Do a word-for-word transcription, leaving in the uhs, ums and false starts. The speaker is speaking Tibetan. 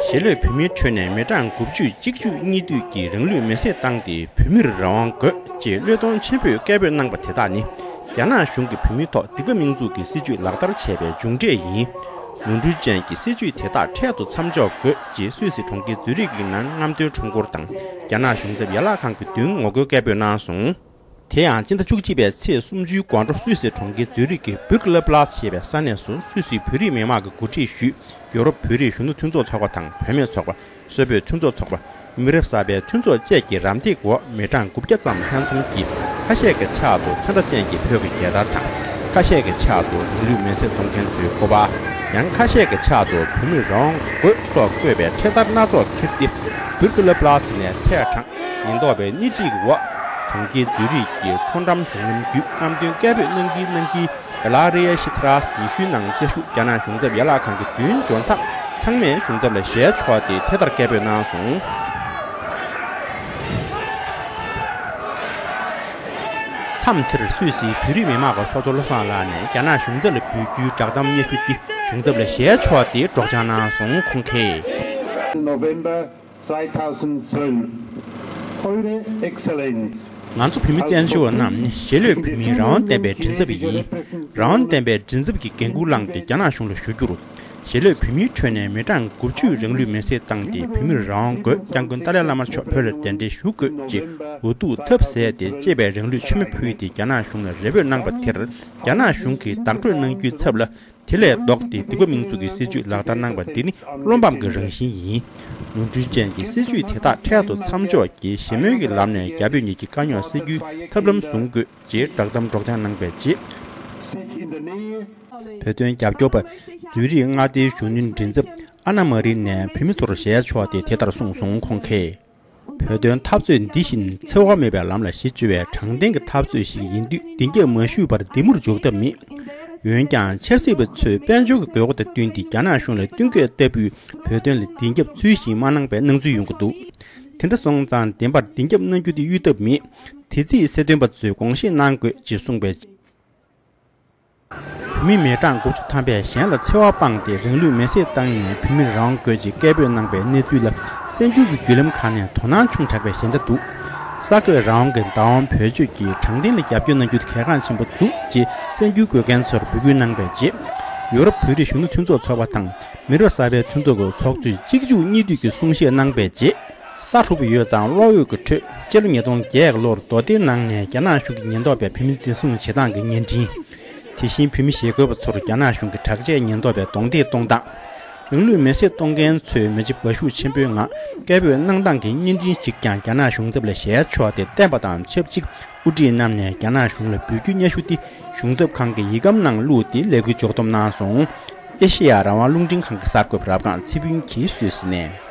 གཞིས་ལུས་བོད་མིའི་ཁྲོད་ནས་མི་གྲངས་དགུ་བཅུ་གཅིག་བཅུ་གཉིས་བསྡུས་ཀྱིས་རང་ལུས་མེར་སྲེག་བཏང་སྟེ་བོད་མིར་རང་དབང་དགོས་ཅེས་བློས་གཏོང་ཆེན་པོས་སྐད་འབོད་གནང་པ་དེ་དག་ནི། རྒྱ་ནག་གཞུང་གིས་བོད་མིའི་ཐོག་སྡིག་པ་མིང་འཛུགས་ཀྱི་སྲིད་བྱུས་ལག་བསྟར་བྱས་པའི་མཇུག་འབྲས་ཡིན། ནོར་འཁྲུལ་ཅན་གྱི་སྲིད་བྱུས་དེ་དག་འཕྲལ་དུ་མཚམས་འཇོག་དགོས་ཅེས་སུད་སི་གྲོང་ཁྱེར་ཛུ་རིག་གི་ནང་རྔམ་སྟོན་ཁྲོམ་སྐོར་དང་རྒྱ་ནག་གཞུང་ཚབ་ཡན་ལག་ཁང་གི་མདུན་ངོ་རྒོལ་སྐད་འབོད་གནང་སོང་། དེ་ཡང་སྤྱི་ཟླ་བཅུ་གཅིག་པའི་ཚེས་སུམ་ཅུའི་དགོང་དྲོ་སུད་སི་གྲོང་ཁྱེར་ཛུ་རིག་གི་བུར་ཀི་ལབ་ལཱ་ཞེས་པའི་ས་གནས་སུ་སུད་སིའི་བོད་རིགས་མི་མང་གིས་གོ་སྒྲིག་ཞུས། ཡོ་རོབ་བོད་རིགས་གཞོན་ནུ་མཐུན་ཚོགས་ཚོགས་པ་དང་བུད་མེད་ཚོགས་པ། སོག་པོའི་མཐུན་ཚོགས་ཚོགས་པ། མི་རབས་གསར་པའི་མཐུན་ཚོགས་བཅས་ཀྱི་རམ་འདེགས་འོག་མི་གྲངས་དགུ་བརྒྱ་ཙམ་ལྷན་འཛོམས་ཀྱིས་ཁ་ཤས་ཀྱི་ཕྱག་ཏུ་འཚོན་ཁྲ་ཅན་གྱི་བོད་ཀྱི་རྒྱལ་དར་དང་། ཁ་ཤས་ཀྱི་ཕྱག་ཏུ་རང་ལུས་མེར་སྲེག་གཏོང་མཁན་ཚོའི་སྐུ་པར། ཡང་ཁ་ཤས་ཀྱི་ཕྱག་ཏུ་བོད་མིར་རང་དབང་དགོས་སོགས་བཀོད་པའི་འཕྲེད་དར་སྣ་ཚོགས་འཁྱེར་ཏེ། བུར་ཀི་ལབ་ལཱ་དེ་ནས་ཐད་དྲངས། ཉེན་རྟོག་པའི་སྣེ་ཁྲིད་ཀྱི་འོག་གྲོང་ཁྱེར་ཛུ་རིག་གི་མཚོ་འགྲམ་གཞུང་ལམ་བརྒྱུད་རྔམ་སྟོན་སྐད་འབོད་གནང་གིན་གནང་གིན། ག་ལ་རི་ཡ་ཤི་ཐ་རཱས་ཉི་ཤུའི་ནང་བཅའ་བཞུགས་རྒྱ་ནག་གཞུང་ཚབ་ཡན་ལག་ཁང་གི་མདུན་འབྱོར་མཚམས་ཚང་མས་གཞུང་ཚབ་ལ་ཞལ་ཕྱོགས་ཏེ་དེ་ལྟར་སྐད་འབོད་གནང་སོང་། མཚམས་དེར་སུད་སིའི་བོད་རིགས་མི་མང་གི་ཚོགས་གཙོ་བློ་བཟང་ལགས་ནས་རྒྱ་ནག་གཞུང་ཚབ་ལ་འབུལ་རྒྱུའི་བསྒྲགས་གཏམ་སྙན་ཞུ་འདི་གཞུང་ཚབ་ལ་ཞལ་ཕྱོགས་ཏེ་སྒྲོག་སྦྱང་གནང་སོང་། ཁོང་གིས། November zweitausendzwölf. Eure Exzellenz, ང་ཚོ་བོད་མི་བཙན་བྱོལ་བ་རྣམས་ནི་གཞིས་ལུས་བོད་མིའི་རང་དབང་ལྡན་པའི་མགྲིན་ཚབ་ཡིན། རང་དབང་ལྡན་པའི་མགྲིན་ཚབ་ཀྱི་འགན་འཁུར་བླངས་ཏེ་རྒྱ་ནག་གཞུང་ལ་ཞུ་རྒྱུར། གཞིས་ལུས་བོད་མིའི་ཁྲོད་ནས་མི་གྲངས་དགུ་བཅུས་རང་ལུས་མེར་སྲེག་བཏང་སྟེ་བོད་མིར་རང་དབང་དགོས། སྐྱབས་མགོན་ཏཱ་ལའི་བླ་མ་མཆོག་བོད་ལ་གདན་འདྲེན་ཞུ་དགོས་ཅེས་འུ་ཐུག་ཐབས་ཟད་དེ་གཅེས་པའི་རང་ལུས་མཆོད་མེ་ཕུལ་ཏེ་རྒྱ་ནག་གཞུང་ལ་རེ་འབོད་གནང་པ་དེར་རྒྱ་ནག་གཞུང་གིས་བདག་སྤྲོད་གནང་རྒྱུའི་ཚབ་ལ། དེ་ལས་ལྡོག་སྟེ་སྡིག་པ་མིང་འཛུགས་ཀྱི་སྲིད་བྱུས་ལག་བསྟར་གནང་པ་འདི་ནི་བློ་ཕམ་གྱི་རང་བཞིན་ཡིན། ནོར་འཁྲུལ་ཅན་གྱི་སྲིད་བྱུས་དེ་དག་འཕྲལ་དུ་མཚམས་འཇོག་གིས་ཞི་མོལ་གྱི་ལམ་ནས་རྒྱ་བོད་གཉིས་ཀྱི་དཀའ་རྙོག་སེལ་རྒྱུའི་ཐབས་ལམ་བཟུང་དགོས་ཅེས་བསྒྲགས་གཏམ་སྒྲོག་སྦྱང་གནང་པའི་རྗེས། བོད་དོན་རྒྱབ་སྐྱོར་པ་ཛུ་རིག་མངའ་སྡེའི་གཞོན་ནུའི་མགྲིན་ཚབ་ཨ་ན་མ་རི་ནས་བོད་མི་ཚོར་ཞལ་ཕྱོགས་ཏེ་དེ་ལྟར་གསུངས་སོང་། ཁོང་གིས། བོད་དོན་འཐབ་རྩོད་འདི་བཞིན་འཚེ་བ་མེད་པའི་ལམ་ལ་གཞི་བཅོལ་བའི་དྲང་བདེན་གྱི་འཐབ་རྩོད་ཞིག་ཡིན་དུས་བདེན་རྒྱབ་མ་ཞུས་པར་འདི་མུར་འཇོག་ཐབས་མེད། འོན་ཀྱང་ཆབ་སྲིད་པ་ཚོས་དཔལ་འབྱོར་གྱི་དགོས་མཁོ་དང་བསྟུན་ཏེ་རྒྱ་ནག་གཞུང་ལ་བསྟུན་མཁས་ལྟ་བུའི་བོད་དོན་ལ་བདེན་རྒྱབ་ཚུལ་བཞིན་མ་གནང་པའི་སྣང་ཚུལ་ཡོང་གི་འདུག་དེ་འདྲ་སོང་ཙང་བདེན་པར་བདེན་རྒྱབ་གནང་རྒྱུ་དེ་གཡོལ་ཐབས་མེད། དེ་རྩིས་གསལ་སྟོན་པ་ཚོས་དགོངས་བཞེས་གནང་དགོས་ཅེས་གསུངས་པའི། བོད་མི་མི་གྲངས་དགུ་བཅུ་ཐམ་པས་གཞན་ལ་འཚེ་བ་སྤངས་ཏེ་རང་ལུས་མེར་སྲེག་བཏང་ནས་བོད་མིར་རང་དགོས་ཅེས་སྐད་འབོད་གནང་པའི་གནས་ཚུལ་ལ་གསར་འགྱུར་གྱི་བརྒྱུད་ལམ་ཁག་ནས་དོ་སྣང་ཆུང་དྲགས་པའི་ཞན་ཆ་འདུག་གསར་འགོད་རང་དབང་གི་བདག་དབང་བེད་སྤྱོད་ཀྱིས་དྲང་བདེན་ལ་རྒྱབ་སྐྱོར་གནང་རྒྱུ་དེ་གལ་འགངས་ཆེན་པོ་འདུག་ཅེས་གསར་འགྱུར་འགོད་མཁན་ཚོར་འབོད་སྐུལ་གནང་པའི་རྗེས། ཡོ་རོབ་བོད་རིགས་གཞོན་ནུ་མཐུན་ཚོགས་ཚོགས་པ་དང་མི་རབས་གསར་པའི་མཐུན་ཚོགས་ཀྱི་ཚོགས་གཙོས་གཅིག་མཇུག་གཉིས་མཐུད་ཀྱིས་གསུང་བཤད་གནང་པའི་རྗེས། ས་ཧྲུབ་ཡོད་ཙང་གློག་འོད་ཀྱི་ཁྲོད་སྤྱི་ལོ་ཉིས་སྟོང་བརྒྱད་ལོར་མདོ་སྡེའི་ནང་ནས་རྒྱ་ནག་གཞུང་གི་ཉེན་རྟོག་པས་བོད་མི་འཛིན་བཟུང་བྱེད་སྟངས་ཀྱི་བརྙན་འཕྲིན། དེ་བཞིན་བོད་མི་ཞི་རྒོལ་པ་ཚོར་རྒྱ་ནག་གཞུང་གི་དྲག་ཆས་ཉེན་རྟོག་པས་གདོང་འདེད་གཏོང་སྟངས། རང་ལུས་མེར་སྲེག་གཏོང་མཁན་ཚོས་མེ་ལྕེ་འབར་ཤུགས་ཆེན་པོའི་ངང་སྐད་འབོད་གནང་སྟངས་ཀྱི་བརྙན་འཕྲིན་ཞིག་ཀྱང་རྒྱ་ནག་གཞུང་ཚབ་ལ་ཞལ་ཕྱོགས་ཏེ་བསྟན་པ་དང་ཆབས་ཅིག་དབུ་ཁྲིད་རྣམས་ནས་རྒྱ་ནག་གཞུང་ལ་འབུལ་རྒྱུའི་སྙན་ཞུ་འདི་གཞུང་ཚབ་ཁང་གི་ཡིག་སྒམ་ནང་བླུགས་ཏེ་ལས་འགུལ་འཇོག་སྡོམ་གནང་སོང་། ཨེ་ཤེ་ཡ་རང་དབང་རླུང་འཕྲིན་ཁང་གི་གསར་འགོད་པ་རབ་སྒང་ཚེ་ཕུན་གྱིས་སུད་སི་ནས།